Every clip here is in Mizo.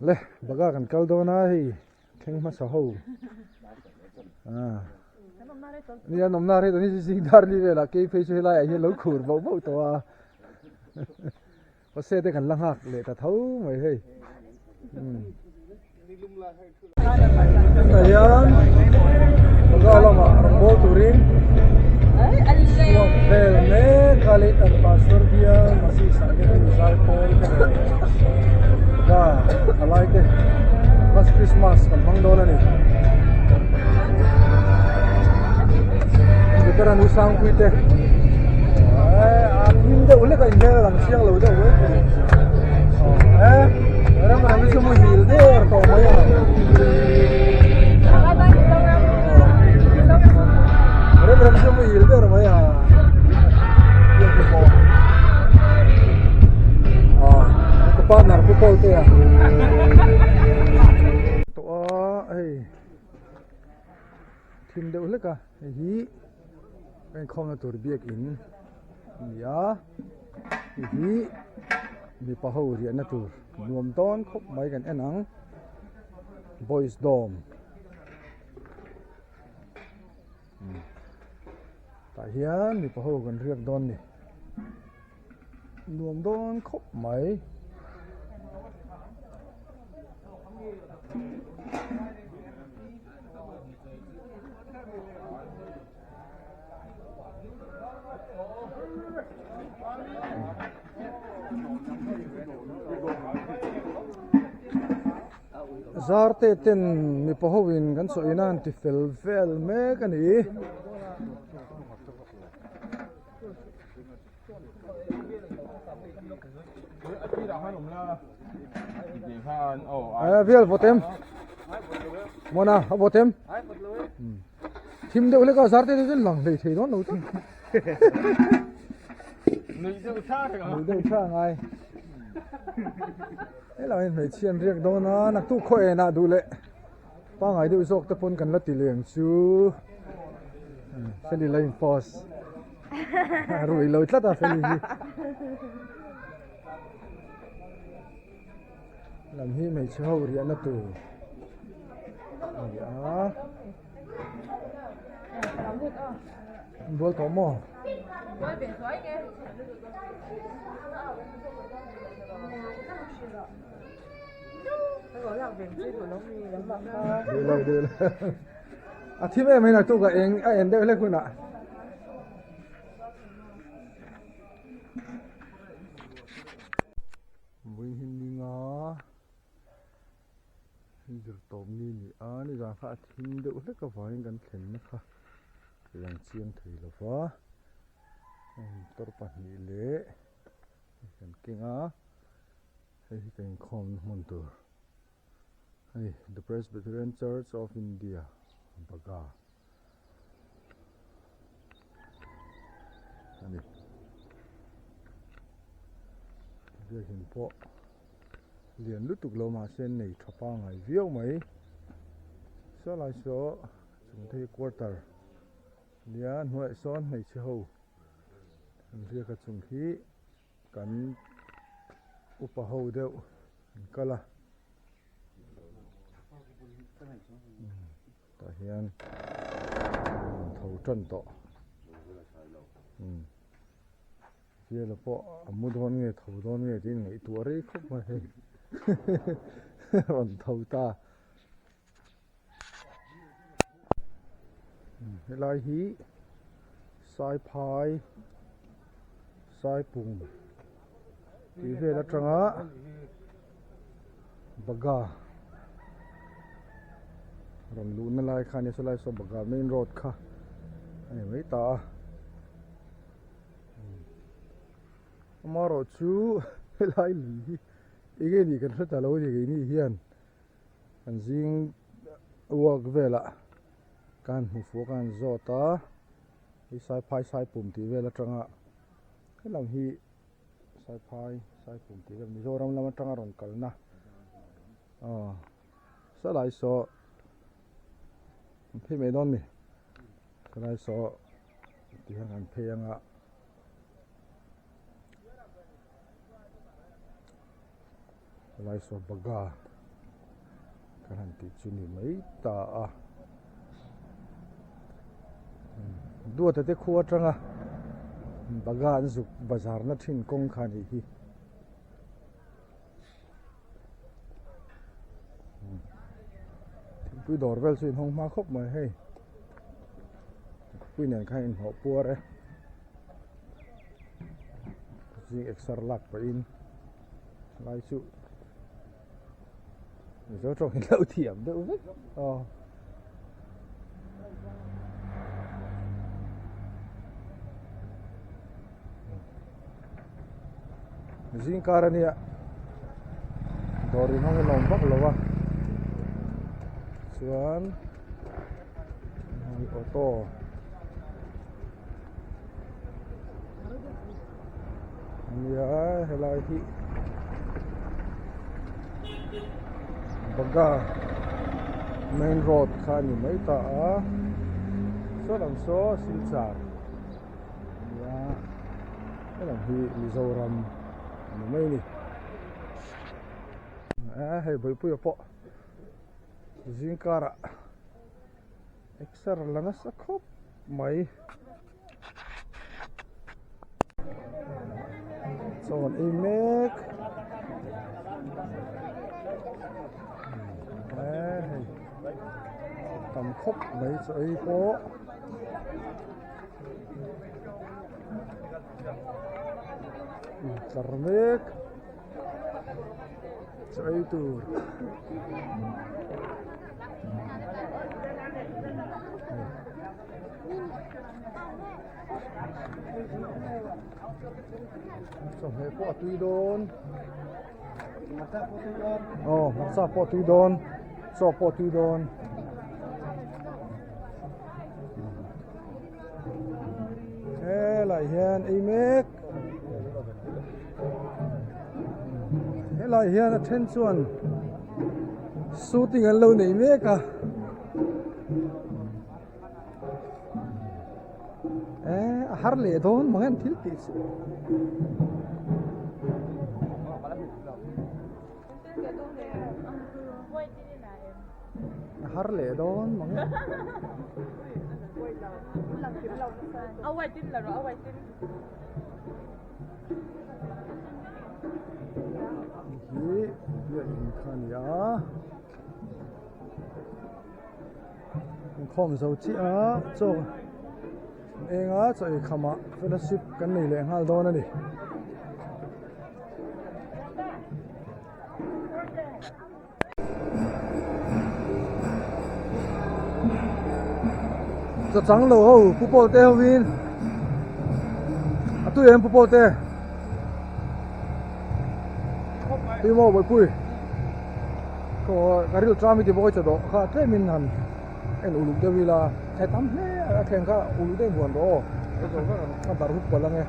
Le baga kan kal dawn a hei thleng hmasa ho ni an awmna rei tawh ni zing dar ni velah kei phei chu helaiah hian lo khur bauh bauh tawh a Jose te kan la nghak leh ta tho mai hei Tah hian baga lamah rawn bawl turin chhuak vel mek a lei kan pastor bial Masi Sangte te zai pawl te leh baga thalai te last Christmas kan hmang dawn a ni. Veteran u Sangpui te a hlim deuh hlek a inhmel a lang chiang lo deuh mai thei e ram ram chu muhil der tawh mai a ram ram chu muhil der mai a ka partner pu pawl te a tawh a hei thim deuh hlek a hei hi a inkhawmna tur biakin a ni a hei hi mipa ho riahna tur nuam dawn khawp mai kan en ang boys dorm tah hian mipa ho kan riak dawn a ni. Nuam dawn khawp mai. Zarte ten mipa ho in kan sawi nan ti fel vel mek a ni. Vial votem mona a votem thim deuh hlek a zar te chu lang hlei thei dawn lo tak nui deuh tha reng nui deuh tha ngai helai in hmeichhia an riak dawn a naktuk khaw enah duh leh pangai deuh zawk te pawn kan la ti leng chu feli la in post a rui lo tlat a feli hi lam hi hmeichhe ho riahna tur a ni a bual tawh maw Duh lo duh lo a thim em mai naktuk a eng a en deuh hlek hunah vawiin ninga zir tawp ni ni a nizan kha a thim deuh hlek avangin kan thlenna kha lang chiang thei lova motor pahnih leh kan keng a. Hei hi ka inkhawmna hmun tur a ni The Presbyterian Church of India Baga a ni biakin pawh lian lutuk lo mahse nei tha pangngai viau mai saw lai saw chung te hi quarter nia hnuaiah sawn hmeichhe ho an riak a chung khi. Kan upa ho deuh an kal a tah hian tho tan tawh fiala pawh a mu dawn nge tho dawn nge tiin ngaihtuah rei khawp mai hei rawn tho ta helai hi saiphai saipum tih vel atanga baga rawn luhna lai kha a nia sawlai saw baga main road kha a ni mai ta a amaherawhchu helai lui hi enge nih kan hre ta lo a ni keini hian. Kan zing walk velah ka han hmu fuh a ka han zawt a hei saiphai saipum tih vel atanga helam hi saiphai saipum tih vel Mizoram lam atanga rawn kalna aw salai saw an phei mai dawn a ni salai saw ti hian an phei anga. Helai saw baga. Kan han tih chu ni mai ta a. Duata te khua atanga Baga an zuk bazar na thin kawng kha a nih hi. Thingpui dawr vel chu inhawng hma khawp mai hei. Thingpui nen khan inhnawh puar e. Zing exer lak pahin lai chu Mizo tawng hi lo thiam deuh vek aw. Zing kar ania dawr inhawng hi lawm vak lo a chuan auto ania helai hi Baga main road kha a ni mai ta a saw lam saw Silchar. Nia helam hi Mizoram a ni mai a ni eh hei Bawihpuia pawh zing karah exer la nasa khawp mai chaw an ei mek eh hei tam khawp mai chaw ei pawh. Tlar mek chaw ei tur chawhmeh pawh a tui dawn aw hmarcha pawh a tui dawn chaw pawh a tui dawn. Helai hian ei mek helai hian a then chuan shooting an lo nei mek a eh a har leh dawn mang em thil tih chu. A har leh dawn mang e. Hi biakinn kha a ni a. Inkhawm zo chiah a chaw an eng a chaw ei khamah fellowship kan nei leh nghal dawn a ni. Chaw chang lo ho pu pawl te ho in a tui em pu pawl te tui maw bawihpui ka ril tram i ti bawk a chaw dawh kha tlem in han en uluk deuh ila he tam hle a thleng kha uluk deuh in huan rawh aw a barh hup palh ang e.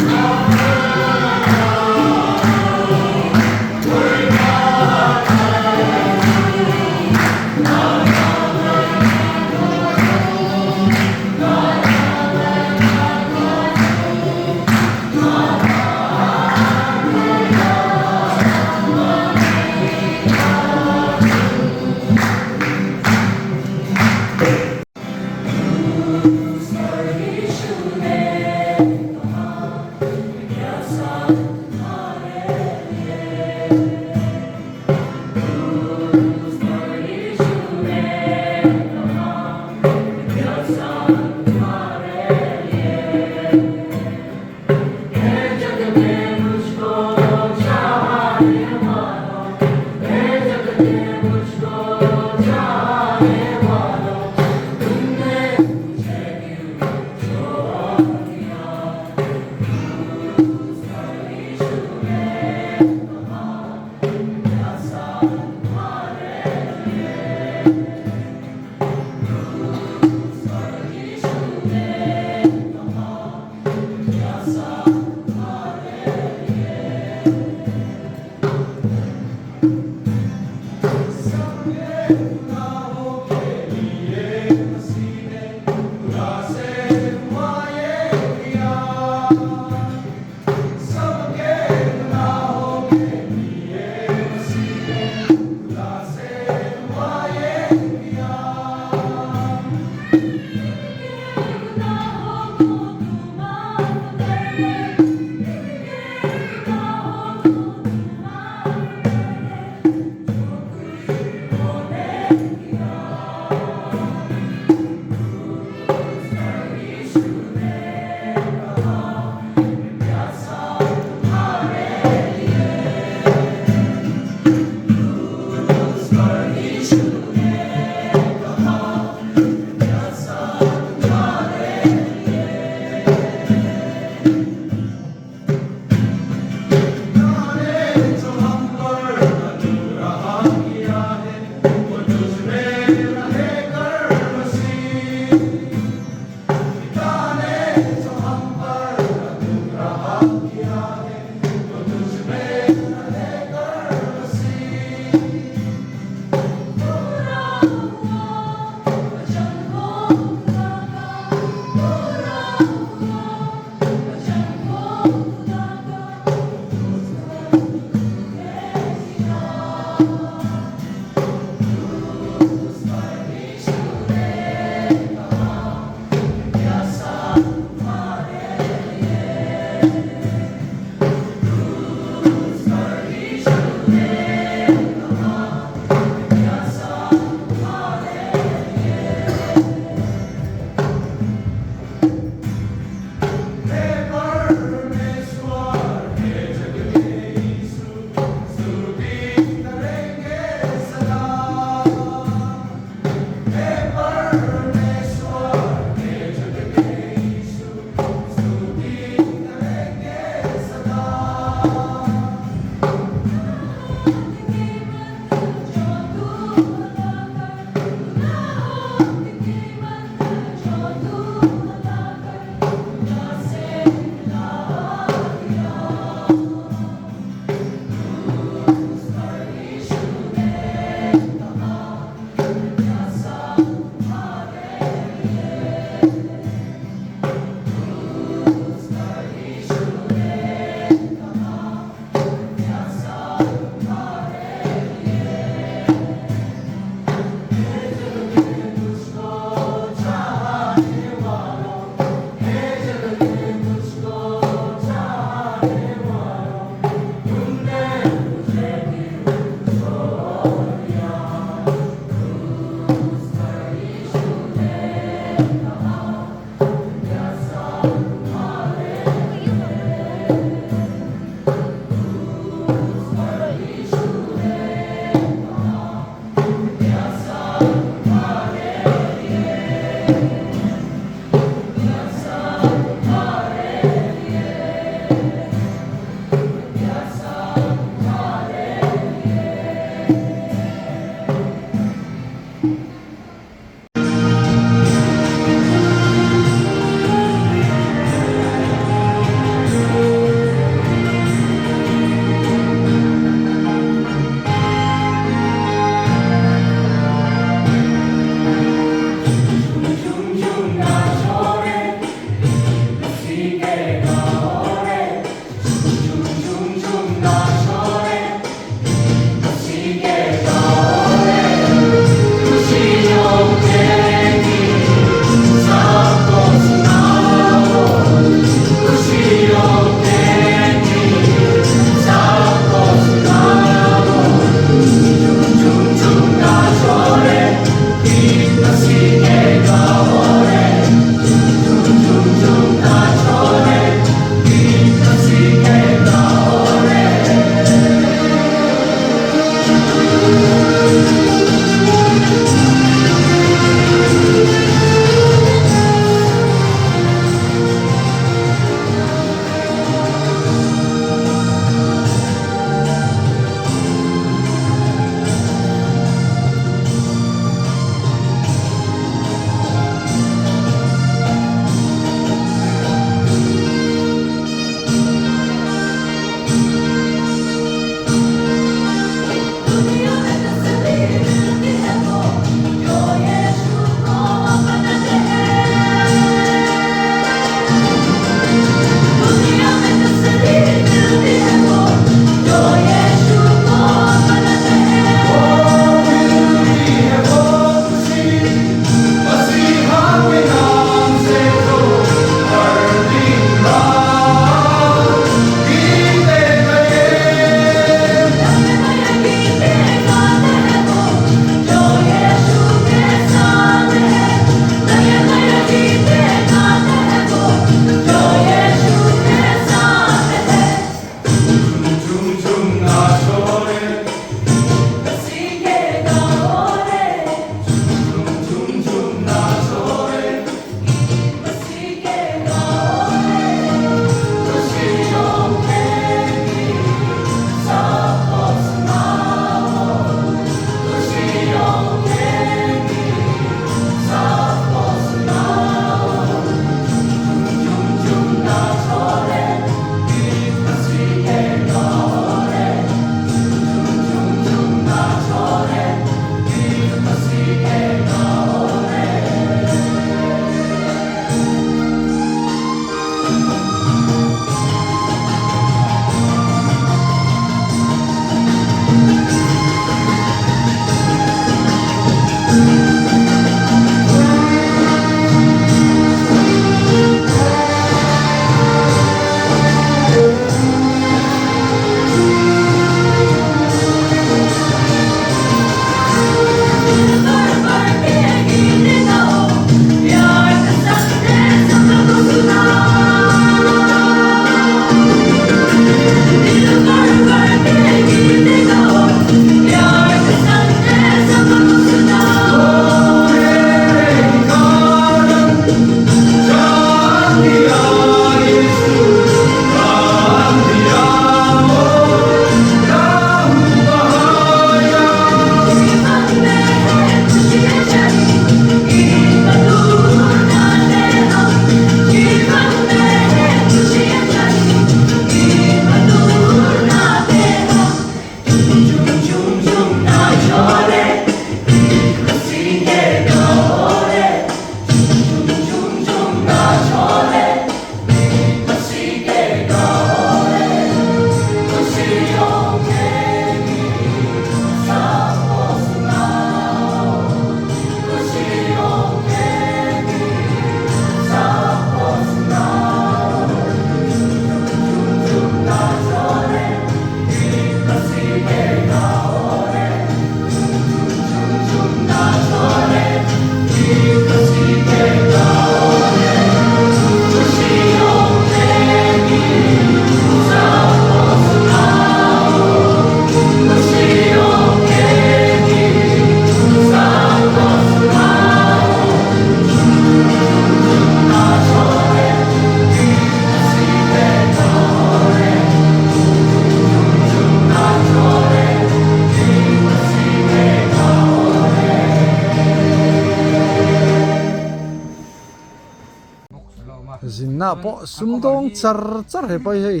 Zinna pawh sumdawng char char he pai hei.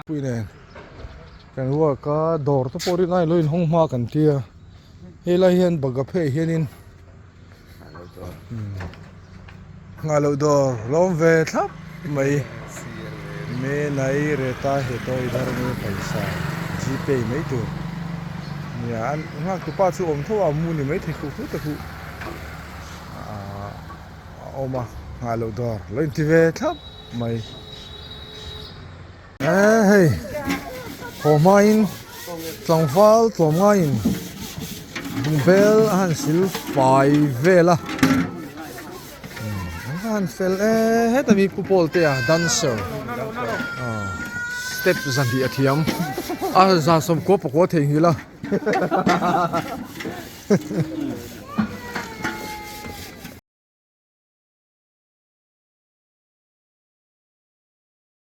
Pui nen kan work a dawr te pawh rin ain lo inhawng hma kan tia helai hian bagha phei hianin Nghah loh dawr lawm ve thlap mai. Me nai reta he to idhar me paisa. Gpay mai tur nia an nghak tu pa chu awm tho a mu ni maithei khuh khuh te khuh ahh a awm a nghah loh dawr lo inti ve thlap mai eee hei haw hmain tlangval tlawm ngaiin bungbel a han sil fai vel a. An va han fel e heta mi pu pawl te a dancer step zahnih a thiam a za sawmkua pakua theihnghilh a.